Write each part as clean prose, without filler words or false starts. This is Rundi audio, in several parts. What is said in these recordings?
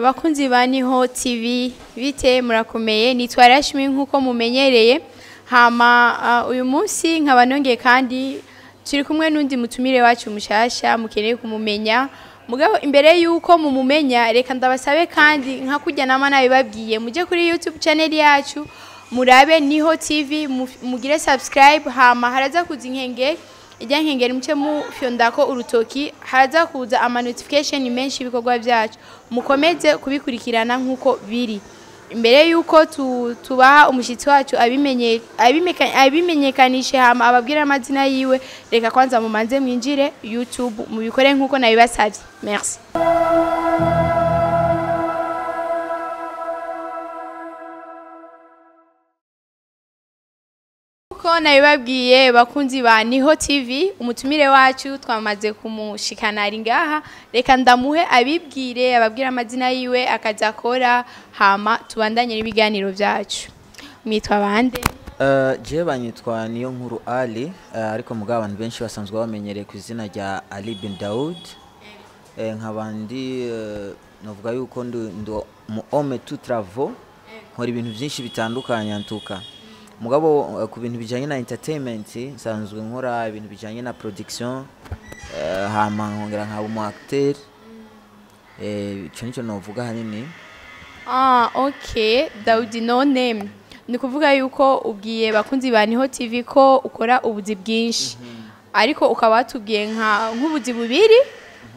Bakunzi ba Niho TV, bite? Murakomeye? Nitwa Rashmi nkuko mumenyereye. Hama uyu munsi nkaba nongeye kandi turi kumwe n'undi mutumire wacu mushasha mukeneye kumumenya. Mugabo imbere yuko mumumenya, reka ndabasabe kandi nka kujya nama nabibabwiye, muje kuri YouTube channel yacu murabe Niho TV, mugire subscribe, hama haraza kuza inkenge ijya nkengeri muce mufyondako urutoki, haraza kuza ama notification menshi ibikorwa byacu mukomeze kubikurikirana nkuko biri. Imbere yuko tubaha umushitsi wacu abimenye abimenyekanishe hama ababwira amazina yiwe, reka kwanza mumanze mwinjire YouTube mubikore nkuko nabibasabye. Merci. Uko nabibabwiye, bakunzi ba Niho TV, umutumire wacu twamaze kumushikana, ari ngaha. Reka ndamuhe abibwire, ababwire amazina yiwe, akazi akora, hama tubandanye n'ibiganiro byacu. Mwitwa bande? Je banyitwa Niyo Nkuru Ali, ariko mugabo abantu benshi basanzwe bamenyereye ku izina rya Ali bin Daud. Nkaba ndi novuga yuko ndi mu homme tout travaux, nkora ibintu byinshi bitandukanye antuka. Mugabo ku bintu bijanye na entertainment nsanzwe nkora ibintu bijanye na production, hama nkongera nkaba umu acteur. Ico nico novuga hanini. Ah, okay. Daudi, none ni kuvuga yuko ubwiye bakunzi ba Niho TV ko ukora ubuzi bwinshi, ariko ukaba watubwiye nka nk'ubuzi bubiri: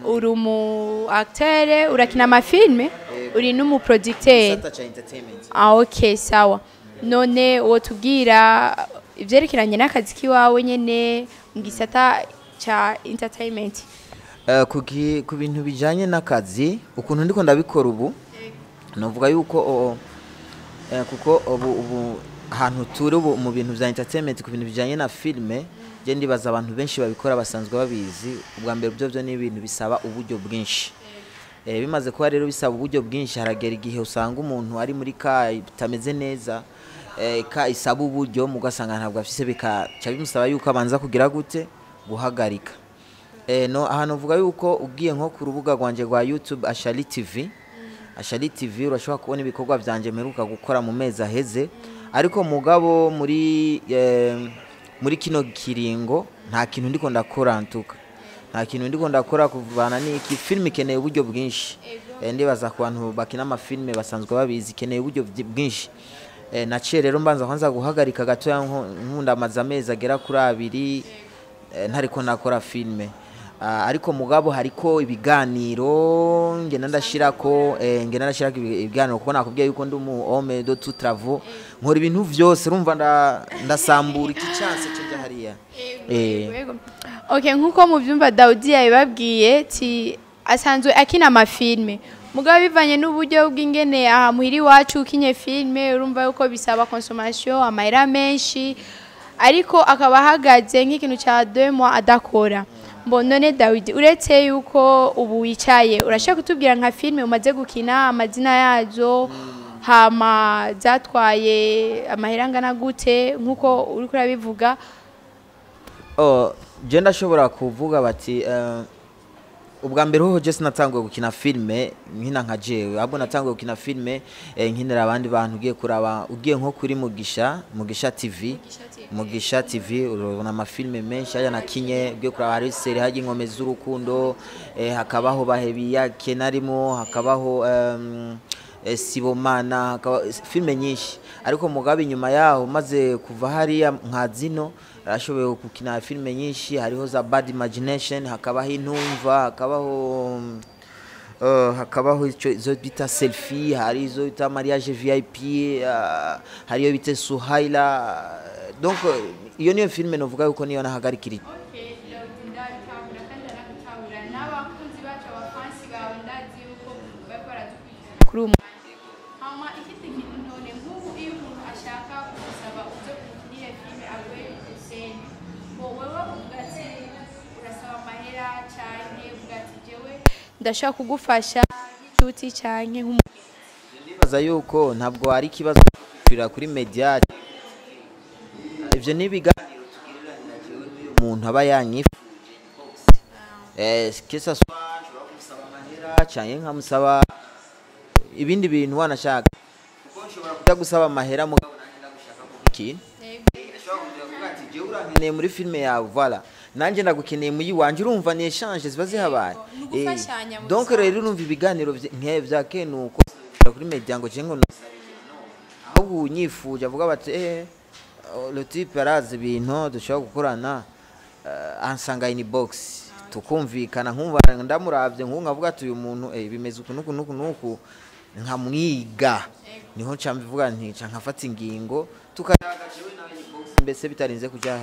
uri umu acteur, urakina amafilme, uri n'umu producteur. Gisata ca entertainment. Ah, okay, sawa. None wotubwira ivyerekeranye n'akazi kiwawe nyene mu gisata ca entertainment? Ku bintu bijanye n'akazi ukuntu ndiko ndabikora ubu, novuga yuko kuko ubu ahantu turi ubu mu bintu vya entertainment, ku bintu bijanye na filme, je ndibaza abantu benshi babikora basanzwe babizi. Ubwa mbere byo ni ibintu bisaba uburyo bwinshi. Bimaze kuba rero bisaba uburyo bwinshi, haragera igihe usanga umuntu ari muri ka bitameze neza, ka isaba uburyo, mugasanga ntabwo afise, bikaca bimusaba yuko abanza kugira gute? Guhagarika. No ahantu uvuga yuko ugiye nko ku rubuga rwanje rwa YouTube Ashali TV, Ashali TV, urashobora kubona ibikorwa vyanje mperuka gukora mu mezi aheze. Ariko mugabo muri kino kiringo nta kintu ndiko ndakora ntuka, nta kintu ndiko ndakora kuvana n'iki film ikeneye uburyo bwinshi. Ndibaza ku bantu bakina amafilme basanzwe babizi, ikeneye uburyo bwinshi. Naciye rero mbanza kwanza guhagarika gatoya, nkunda amaze amezi agera kuri 2 ntariko nakora filme. Ariko mugabo hariko ibiganiro ngenda ndashirako ibiganiro, kuko nakubwiye yuko ndi umu homme de tout travaux, nkora ibintu vyose. Urumva ndasambura iki chance cyo hariya. Yego. Okay, nkuko muvyumva, Daudi yabibabwiye ti asanzwe akina amafilme, mugabo bivanye n'uburyo bw'ingene aha muhiri iwacu ukinye filme, urumva yuko bisaba consommation, amahera menshi, ariko akaba ahagaze nk'ikintu ca 2 mois adakora. Mbo none Dawidi, uretse yuko ubu wicaye, urashaka kutubwira nka filme umaze gukina, amazina yazo, hama zatwaye amahera angana gute nkuko uriko urabivuga? Oh, je ndashobora kuvuga bati ubwa mbere hoho je sinatanguye gukina filme nkina nka jewe, ahubwo natanguye gukina filme nkinira abandi bantu. Ugiye kuraba, ugiye nko kuri Mugisha TV, Mugisha TV, urabona amafilme menshi aya nakinye. Ugiye kuraba hari série hajya Inkome z'urukundo, hakabaho Bahebiyake narimo, hakabaho Sibomana, hakaba filme nyinshi. Ariko mugabe inyuma yaho maze kuva hariya nka zino arashoboye gukina filme nyinshi, hariho za Bad Imagination, hakabaho Intumva, hakabaho ico izo bita Selfie, hari izo bita Mariage VIP, hari iyo bita Suhaila. Donc iyo niyo filme novuga yuko niyo nahagarikira. Okay, ndabitahura kandi ndakutahura n'abakunzi bacu, abafansi bawe, ndazi yuko bariko baradukurikirana kuri uwo mwanya. Hama ikindi kintu, none nk'ubu iyo umuntu ashaka kugusaba uze umukinire filime, aguhe scène, ngo wewe uvuga ati urasaba amahera, canke uvuga ati jewe ndashaka kugufasha nk'inshuti canke nk'umuntu? Ndibaza yuko ntabwo ari ikibazo kwira kuri media, ivyo ni ibiganiro tugiriranira jewe n'uyu muntu aba yanyifuje, que ça soit nshobora kumusaba amahera canke nkamusaba ibindi bintu wanashaka, kuko nshobora kuja gusaba amahera, mugabo nanjye ndagushaka kuko ikintu ashobora kuja kuvuga ati: "Jewe urankeneye muri filime yawe, voilà, nanjye ndagukeneye muri wanje." Urumva ni échange ziba zihabaye. Ni ugufashanya mu Donc bisanzwe. rero urumva ibiganiro nk'ibyo vya kenuko kuri media ngo je ngo ahubwo unyifuje avuga bati: "Eh, le type arazi ibintu dushobora gukorana," ansanga inbox, tukumvikana, nkumva ndamuravye nkumva nkavuga ati: "Uyu muntu bimeze uku nuku nuku nuku," nkamwiga, niho nca mbivuga nti nca nkafata ingingo, tukayaga jewe nawe inbox, mbese bitarinze kuja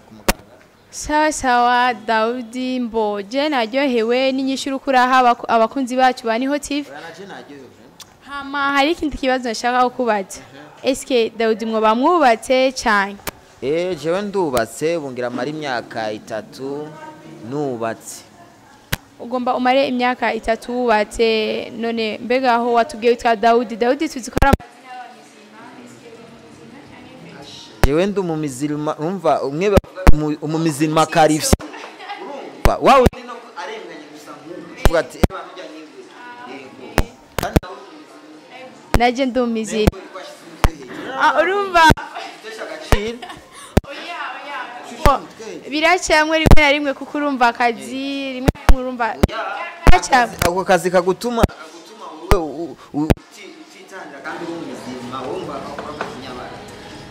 ku mugaragaro. Sawa sawa, Daudi Mboje, naryohewe n'inyishu uriko uraha abakunzi bacu ba Niho TV. Oya, naje naryohewe. Hama hari ikindi kibazo nshaka kukubaza: eske Daudi mwoba mwubatse cyane? Jewe ndubatse, bungira mara imyaka 3 nubatse. Ugomba umare imyaka 3 wubatse. None mbega aho watubwiye witwa Daudi, Daudi tuzi ko ari amazina y'abamizima, eske uri umuzima canke? Jewe ndi umumizilima. Umva, umwe bavuga umumizilima karifye, urumva wa wundi no arenganye gusa nk'ubu uvuga ati: "Eh, burya ni we." Yego, kandi nawe uri Naje ndi umizima. umuzilima, twashize umutwe hejuru. Ah, urumva. Utesha agaciro. Oya, oya. Biracamwe rimwe na rimwe, kuko urumva akazi rimwe na rimwe urumva biracamwe. Ako kazi kagutuma wowe utitangira, kandi uri umuzima, wumva akora akazi nyabara,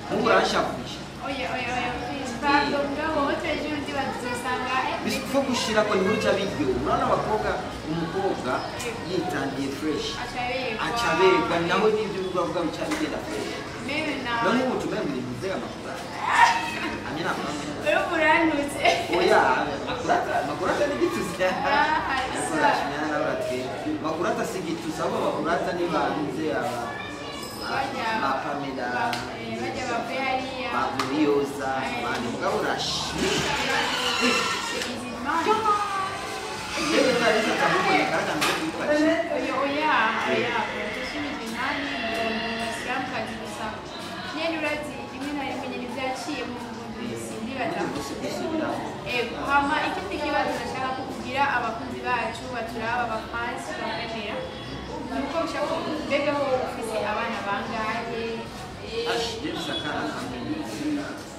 nk'ubu uranshavuye. Oya, oya, oya, please, pardon, ngabo hoteje undi bazosanga. Bifo gushira ko niho uca biryoha. Urabona abakobwa, umukobwa yitandiye fresh acaberwa, naho n'ibyo uvuga bica bigenda fresh. Meme na No nk'ubu tumengo ibintu vyega makurata amwe nakurata. Wewe urantutse. Oya, makurata, makurata ni gitusi. Ah, ariko sawa. Rashimira nawe uratwe makurata si gitusi, ahubwo makurata ni banze aba ba Pamela. Bajya bavuye hariya. Ba Gloriosa bandi, mugabo urashimira. Mbega ntarisa atamubonye kandi ngo kwifashe. Oya, oya, oya, dushimije nani umusilamukazi gusa nyene urazi rimwe na rimwe nyene vyaciye mu bundi ndibaza. Gusubiraho. Ego, hama ikindi kibazo nashaka kukubwira, abakunzi bacu baturaba, abafansi bakwemera, nuko ushaka mbega ho ufise abana bangahe? Ash, James, akana kamwe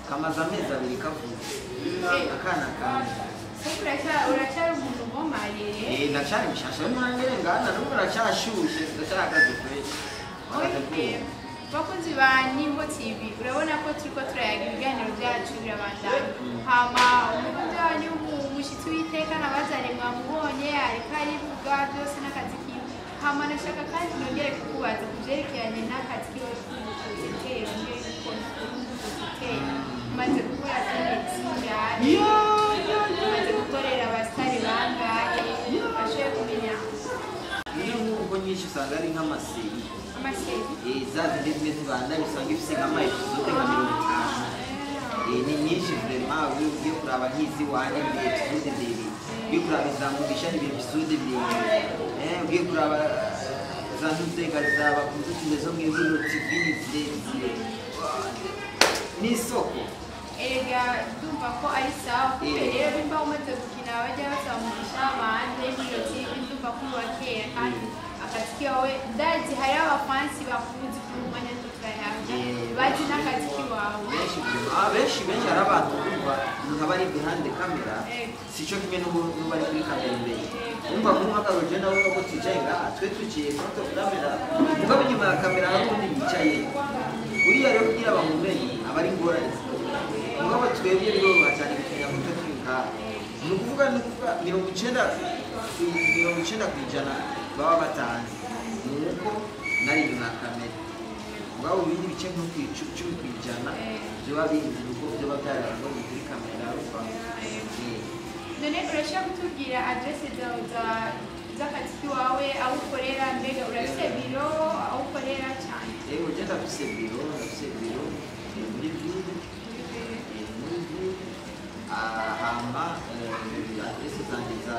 kamaze amezi 2 kavutse, akana kamwe. Uracyari umuntu uvomareye. Eh, ndacyari mushasha n'urangere ngana n'ubu ndacyashushe, ndacyahagaze fresh. Okay. Bakunzi ba Niho TV, urabona ko turiko turayaga, ibiganiro byacu birabandanya. Hama umukunzi wanyu, umushitsi w'iteka nabazane, mwamubonye ariko arivuga byose n'akazi kiwe. Hama nashaka kandi nongere kukubaza ku vyerekeranye n'akazi kiwe k'ubuprojecteur. Mbere yuko uri umuprojecteur, umaze gukora filime zingahe? Umaze gukorera abasitari bangahe bashoboye kumenya? Niyo nk'uko nyinshi usanga ari nk'ama séries. Ama séries. Za zindi zimwe zibandanya usanga ifise nk'ama épisodes nka 50. Ni nyinshi vraiment. Iyo ugiye kuraba nk'izi wanjye ni épisode ndende, ugiye kuraba iza Mugisha ni épisode ndende, ugiye kuraba za ntuzega za bakunze tume zo mu Ihuriro TV ni zirezire, ni isoko. Erega ndumva ko ari sawa kuko rero nimba umaze gukina bajya basaba umugisha abandi muri TV, ndumva ko uri uwa kera kandi akazi kiwawe ndazi hariho abafansi bakuzi kuri umwanya turayaga, bazi n'akazi kiwawe. Benshi vraiment. Ah, benshi benshi, hari abantu bumva umuntu aba ari behind the camera sico kimwe n'ubu ari kuri kamera imbere. Umva, nk'uhagararo je nawe ko twicaye ngaha, twe twicaye front of camera, mugabo inyuma ya kamera hari undi yicaye. Uriya rero kugira bamumenye aba ari ingorane zikomeye, mugabo twebwe biroroha cyane kumenya ko twe turi ngaha. Ni ukuvuga 90% baba batanze ni uko nari inyuma ya kamera, mugabo ibindi bice nko ku 10% byoba bindi uko byoba byarabonye kuri kamera urumva. None urashobora kutubwira adresse zawe z'akazi kiwawe, aho ukorera? Mbega urafise biro aho ukorera cyane? Yego, je ndafise biro muri ville, muri ville. Ah, hama adresse zanjye za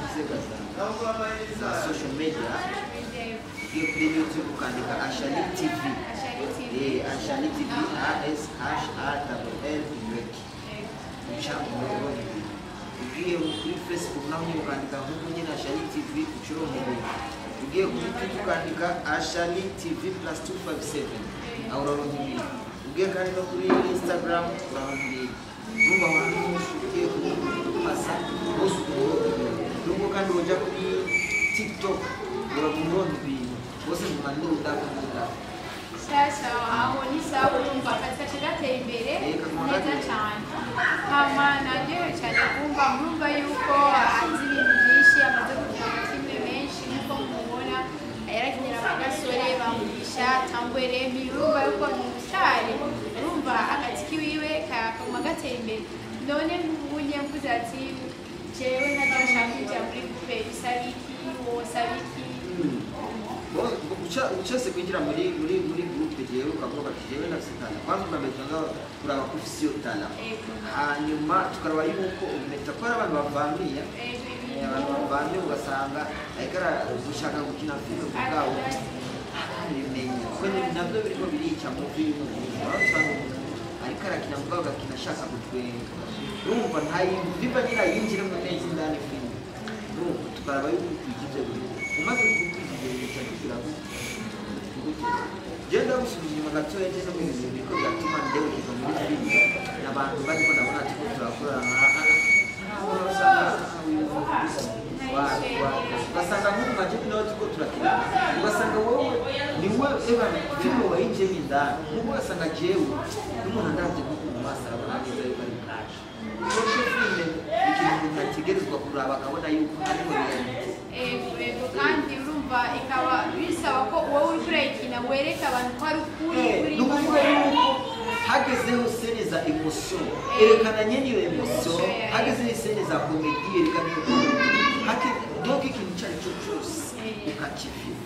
nzega za social media, ugiye kuri YouTube ukandika Ashali TV. Ashali TV. Ashali TV, A S H A L L Y, uca umurongo. Ugiye kuri Facebook naho nyine ukandika nk'uko nyine Ashali TV, uca uronka ibintu. Ugiye kuri Twitter ukandika Ashali TV plus 257, aho uraronka ibintu. Ugiye kandi no kuri Instagram uraronka ibintu. Urumva ahantu hose ugiye kuhasa hose uraronka ibintu. Nubwo kandi uja kuri TikTok uraronka ibintu bose mu mandunda. Sasa aho ni sawa, urumva akazi kaca gatera imbere neza cyane. Hama naryohewe cyane kumva murumva yuko azi ibintu byinshi, amaze gukina amafilime menshi nk'uko mubibona, yarakinira abagasore bamugisha Tambweremi. Urumva yuko ni umusitari, urumva akazi kiwiwe kaguma gatera imbere. None nk'ubunye mvuze ati jewe ntabwo nshaka kwinjira muri groupe, bisaba iki? Wosaba iki? Ucase kwinjira muri groupe, jewe ukavuga ati jewe ndafise talent, kwanza unameza ngaho kuraba ko ufise iyo talent, hanyuma tukaraba yuko umeta ko hari abantu bavamiya. Abantu bavamiye ugasanga ariko gushaka gukina filime kubwabo atabimenya, kuko nabyo biriko birica mu filime. Aho usanga umuntu ariko arakina mugabo agakina ashaka gutwenga, urumva ntayiviva nyine ayinjiremo neza indani filime. Urumva tukaraba yuko ukwije ivyo bintu, umaze gukwiza ivyo bintu ca tugira genda gusubiza inyuma gatoya. Je no mu bintu biriko biratuma nderekeza muri filime n'abantu bariko ndabona turiko turakorana, ugasanga nk'ubu nka jewe nawe turiko turakina, ugasanga wowe niwe eba filime wayinjiyemo indani, nk'ubu ugasanga jewe n'umuntu andavye nko mu maso arabona neza yuko ari bwaje, kuko filime ni ikintu umuntu ategerezwa kuraba akabona yuko harimo réalité. Ego, kandi urumva ikaba bisaba ko wowe uriko urayikina wereka abantu ko ari ukuri kuri. Ni ukuvuga yuko hagezeho scène za émotion, erekana nyene iyo émotion, hagezeho scène za comédie, erekana iyo comédie. Donc ikintu icyo ari cyo cyose ukakivira.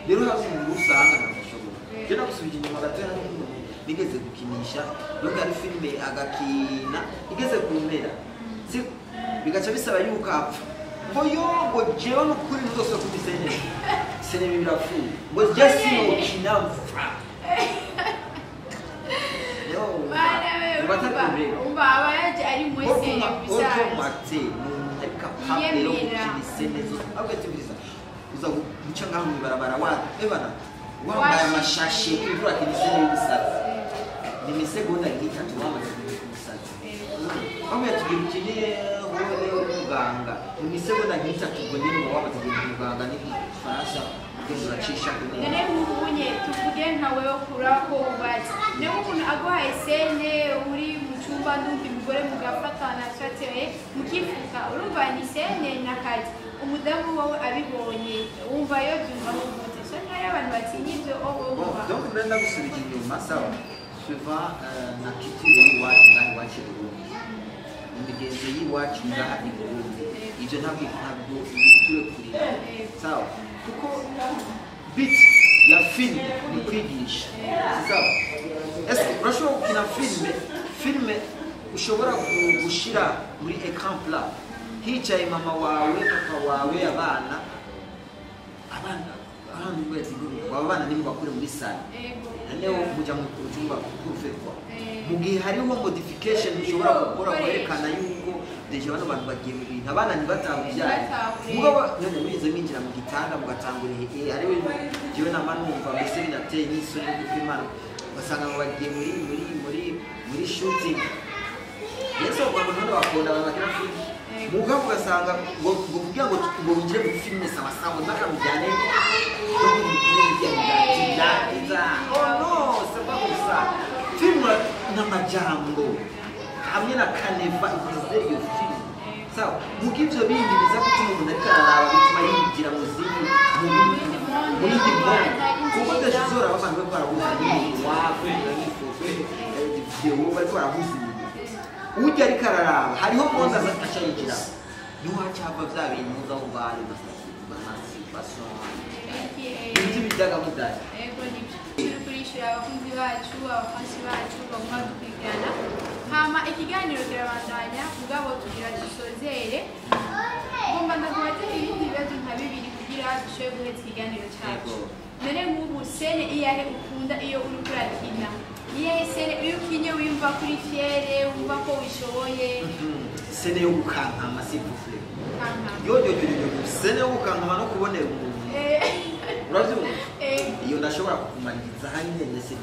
Rero hari umuntu usanga ntabishobora. Je nagusubije inyuma gatoya, hari umuntu nigeze gukinisha, donc ari filime agakina igeze ku mpera, bigaca bisaba yuko apfa, ngo yo ngo jewe nukuri ntuzosubira kumpa scène, scène birapfuye, ngo je sinokina mpfa. Yo, Bana we, uba atari umva aba yaje ari mwese bisanzwe. Mwate ari capable yo Yiyemera. gukina scène zose, ahubwo ati uza guca ngaho mw'ibarabara wa ebana wambaye amashashe uriko urakina scène y'ubusazi, ni imisegonda nk'itatu wamaze guhinduka umusazi. Aho yatugira ukeneye wowe umuganga, mu misegonda nk'itatu ubwo nyine uba wamaze guhinduka umuganga n'igifaransa ugenda uracisha ku None neza. nk'ubunye tuvuge nka wewe kura ko wubatse, niyo umuntu aguhaye scène uri mu cyumba n'undi mugore mugafatana twateye mukifuka, urumva ni scène n'akazi, umudamu wawe abibonye wumva yo byumva gute? So ntari abantu batinya ibyo oh Bon, wumva. Donc ndenda gusubira inyuma, sawa, suivant na culture y'iwacu ngaha iwacu i Burundi, imigenzo y'iwacu ngaha i Burundi, ibyo ntabwo biturekurira, sawa, kuko but ya filime ni kwigisha, sawa. Ese urashobora gukina filime ushobora gushira muri écran plat hicaye mama wawe, papa wawe, abana ubwo yatigura aba bana nibo bakure muri salle, noneho muja mu cyumba kurufetwa, mu gihe hariho modification ushobora gukora kwerekana yuko déjà bano bantu bagiye mu bintu, abana ntibatahure. Ntibatahure. Mugabo none murize mwinjira mu gitanda mugatangura, hariho jewe nama numva mbese binateye n'isoni no gupimana, ugasanga ngo bagiye muri shooting. Yesu, ngo none bakunda abantu bakina filime, mugabo ugasanga ngo kugira ngo winjire muri filime sawa sawa mpaka mujyane no. Oh non, c'est pas comme ça. Filime n'amajambo hamwe na canevas igize iyo filime, sawa, muga ivyo bindi biza gutuma umuntu ariko araraba, bituma yinjira mu zindi mu yindi monde, kuko déjà uzoraba abantu bariko barahuza n'ibintu wawe nk'ifoto, vidéo, bariko barahuza ibintu, ujya ariko araraba hariho monde aza aca yinjira, niho hacava vya bintu uza wumva hari masturbation, ibintu by'agamudari. Ego, nibyo turi kurishyura abakunzi bacu, abafansi bacu baguma dukurikirana. Hama ikiganiro kirabandanya, mugabo tugira dusozere, ngomba ndakubaze ibindi bibazo nka bibiri kugira dushobore guheza ikiganiro cyacu. Yego. None nk'ubu scène iyahe ukunda iyo uriko urakina? Iyahe scène iyo ukinye wumva kuri fier, wumva ko wishoboye? Scène yo gukankama, s'il vous plaît. Kankama. Yo yo yo yo yo, scène yo gukankama no kubonera umuntu. Uravyumva? Iyo ndashobora kukumaniriza hanyine ndetse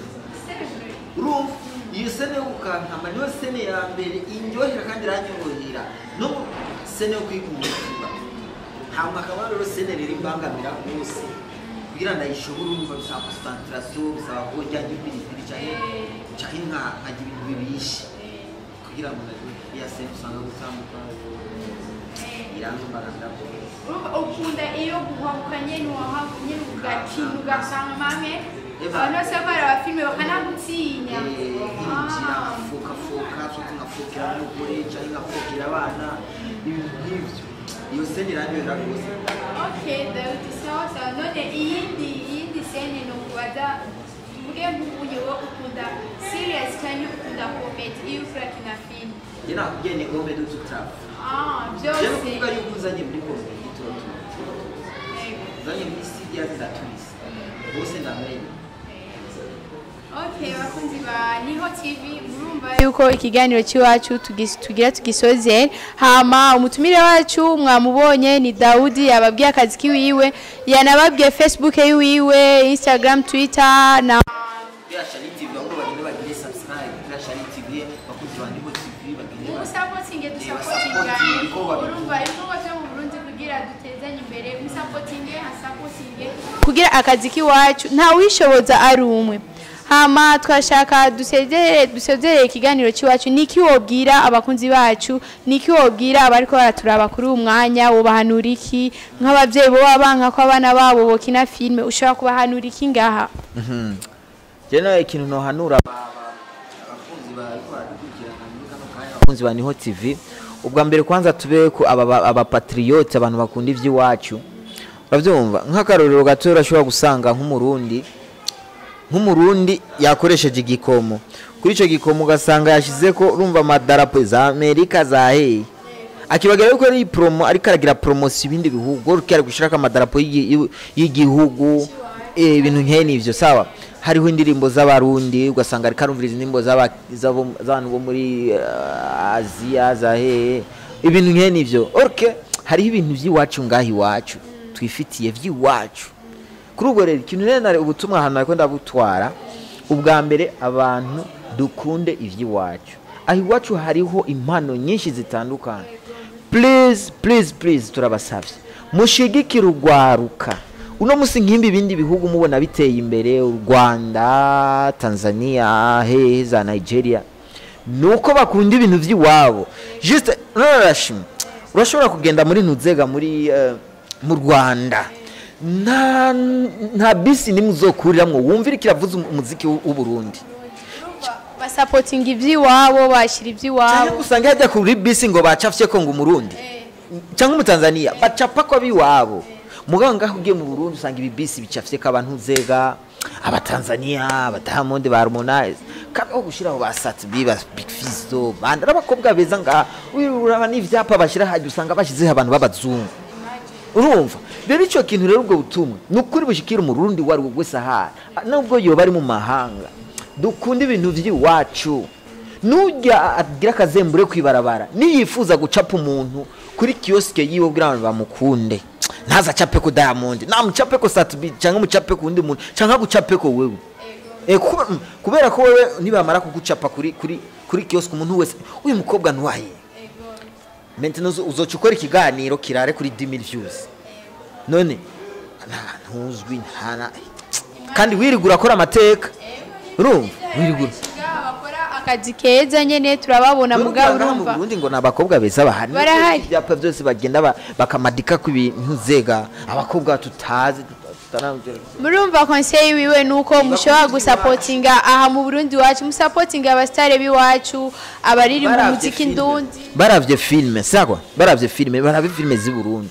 urumva iyo scène yo gukankama niyo scène ya mbere indyohera kandi iranyorohera, no scène yo kwiga umutima. Hama akaba rero scène rero imbangamira rwose kugira ndayishobore, urumva bisaba concentration, bisaba ko njya n'ipiripiri canke nkarya ibintu bibishe kugira ngo iya scène usanga gutambuka irambangamira rwose. Urumva ukunda iyo guhabuka nyene, wahabuka nyene ugakina ugasanga Eva. Abantu bose baraba filime bakanagutinya. Nkinjira nkafokafoka, sote nkafokera n'umugore canke nkafokera abana, ibintu nk'ivyo. Iyo scène irandyohera rwose. Okay, Daudi, sawa sawa. None iyindi scène ni ukubaza, tuvuge nk'ubu wowe ukunda serious cyangwa ukunda comedy iyo uriko urakina filime? Njye nakubwiye ni homme de tout temps. Ah, Jewe byose. kuvuga yuko uzanye muri comedy tuba uzanye muri serious ndatuzi bose ndamenye. Okay, bakunzi ba Niho TV, murumva yuko ikiganiro cy'iwacu tugira tugisoze. Hama umutumire wacu mwamubonye ni Daudi, yababwiye akazi kiwiwe, yanababwiye Facebook yiwiwe, Instagram, Twitter na Kuri Shali TV, ahubwo bagende bagire subscribe kuri Shali TV. Bakunzi ba Niho TV bagende Musapotinge, basapotinge dusapotingane. ibikorwa. Urumva ibikorwa byo mu Burundi kugira dutezanye imbere, musapotinge, hasapotinge kugira akazi k'iwacu nta wishoboza ari umwe. Hama twashaka dusezere ikiganiro cy'iwacu. Niki wobwira abakunzi bacu? Niki wobwira abariko baraturaba kuri uyu mwanya? Wobahanura iki nk'abavyeyi boba banka ko abana babo bokina filime? Ushobora kubahanura iki ngaha? Jewe nawe ikintu nohanura abakunzi bariko baradukurikirana muri kano kanya, abakunzi ba Niho TV, ubwa mbere kwanza tube ku abapatriote, abantu bakunda ivy'iwacu. Uravyumva, nk'akarorero gato, urashobora gusanga nk'umurundi yakoresheje igikomo, kuri ico gikomo ugasanga yashizeko, urumva, amadarapo za Amerika za hehe, akibagira yuko ari promo, ariko aragira promotion ibindi bihugu, ariko ari gushirako amadarapo y'igihugu, ibintu nkene ivyo. Sawa, hariho indirimbo z'abarundi, ugasanga ariko arumviriza indirimbo z'abantu bo muri Aziya za hehe, ibintu nkene ivyo. Okay, hariho ibintu vy'iwacu ngaho iwacu twifitiye vy'iwacu. Kuri ubwo rero ikintu rero nari ubutumwa ahantu nariko ndabutwara, ubwa mbere abantu dukunde ivy'iwacu. Aho iwacu hariho impano nyinshi zitandukanye. Please, please, please, turabasavye mushigikire urwaruka. Uno musi nk'imbi ibindi bihugu mubona biteye imbere, u Rwanda, Tanzania, hehe, za Nigeria, nuko bakunda ibintu vy'iwabo. Juste rarashima, urashobora kugenda muri ntuzega muri mu Rwanda, nta bisi nimwe uzokuriramwo wumvira kiravuza umuziki w'Uburundi. Basapotinga ivy'iwabo, bashira ivy'iwabo. Cyangwa usanga hajya kuri bisi ngo bacafye ko ngo umurundi cyangwa umutanzania, bacapa ko abiwabo. Mugabo ngaho ugiye mu Burundi usanga ibi bisi bicafye ko abantu zega abatanzania, abadiamond, ba Harmonize, kandi aho gushiraho ba Sat-B, ba Big Fizzo, bandi abakobwa beza ngaha, uraba n'ivyapa bashira hajya usanga bashizeho abantu b'abazungu. Urumva rero icyo kintu rero, ubwo butumwa ni ukuri bushikira umurundi uwo ari we wese ahari, nubwo yoba ari mu mahanga. Dukunda ibintu by'iwacu. Nujya agira akazembure kwibarabara, niyifuza gucapa umuntu kuri kiosque yiwe kugira abantu bamukunde, ntaza acape ko Diamond, namucape ko Sat-B, cyangwa mucape ku wundi muntu, cyangwa gucape ko wewe. Kubera ko wewe nibamara kugucapa kuri kiosque, umuntu wese, uyu mukobwa ntuwaye. Maintenant uzoca ukora ikiganiro kirare kuri 10000 views, none ntuzwi ntana kandi wirigura akora amateka. Urumva wirigura Bakora akazi keza nyene, turababona, mugabo Ngaha mu urumva Burundi ngo ni abakobwa beza bahari. Barahari. Ibyapa byose bagenda bakamadika ku ibintu zega abakobwa tutazi Murumva conseil wiwe nuko mushobora gusapotinga aha mu Burundi wacu, musapotinga abastare biwacu, abaririmba Baravye umuziki filme. ndundi. Baravye filme, sakwa baravye filme, baravye filme z'i Burundi,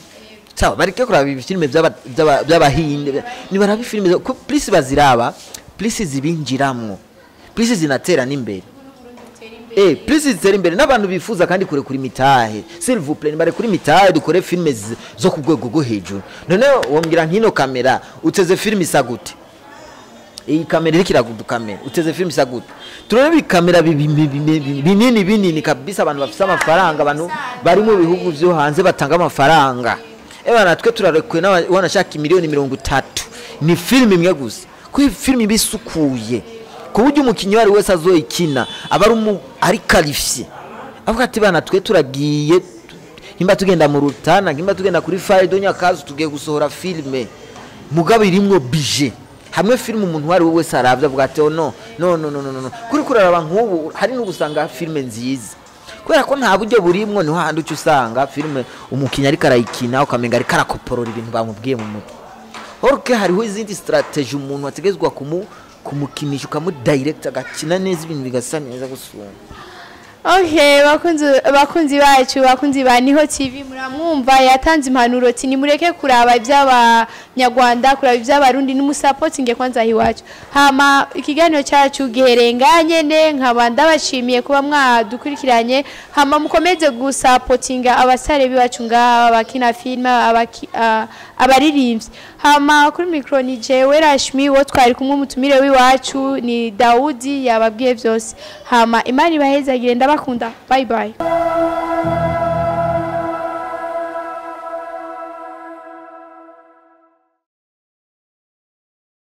sawa, bareke kuraba filme by'abahinde, ni barabe filme ko plus baziraba, plus zibinjiramwo, plus zinatera n'imbere, plus zitera imbere n'abantu bifuza kandi kure kuri mitahe. S'il vous plaît, nibare kuri mitahe dukore filme zo ku rwego rwo hejuru. None wombwira nk'ino kamera uteze filme isa gute? Iyi kamera iriko iragudukamera uteze filme isa gute? Turebe ibikamera binini binini kabisa, abantu bafise amafaranga, abantu bari mu bihugu vyo hanze batanga amafaranga. Eba natwe turarekuye wanashaka 30 miliyoni. Ni filime imwe gusa, kuko iyi filime iba isukuye ku buryo umukinnyi uwo ari we wese azoyikina aba ari qualifié, avuga ati: "Bana, twe turagiye, nimba tugenda mu Rutana, nimba tugenda kuri Faydo Nyakazu, tugiye gusohora filime, mugabo irimwo budget." Hamwe filime umuntu uwo ari we wese aravye avuga ati: "Oh, no, no, no, no, no, no." Kuri kuraraba nk'ubu, hari n'ugusanga filime nziza, kubera ko nta buryo burimwo, niho handi uca usanga filime umukinnyi ariko arayikina ukamenga ariko arakoporora ibintu bamubwiye mu mutwe. Or que hariho izindi stratégie umuntu ategezwa kumukinisha, ukamudirect, agakina neza, ibintu bigasa neza gusumba. Okay, bakunzi bacu, bakunzi ba Niho TV, muramwumva yatanze impanuro ati nimureke kuraba iby'abanyarwanda, kuraba iby'abarundi, n'umusapotinge kwanza aho iwacu. Hama ikiganiro cyacu giherenganye ne, nkaba ndabashimiye kuba mwadukurikiranye. Hama mukomeze gusapotinga abasare biwacu ngaha abakina filime, abaririmbyi. Hama kuri micro ni jewe Rashmi, wo twari kumwe, umutumire w'iwacu ni Daudi, yababwiye byose. Hama Imana ibahezagire, ndabakunda, bye bye.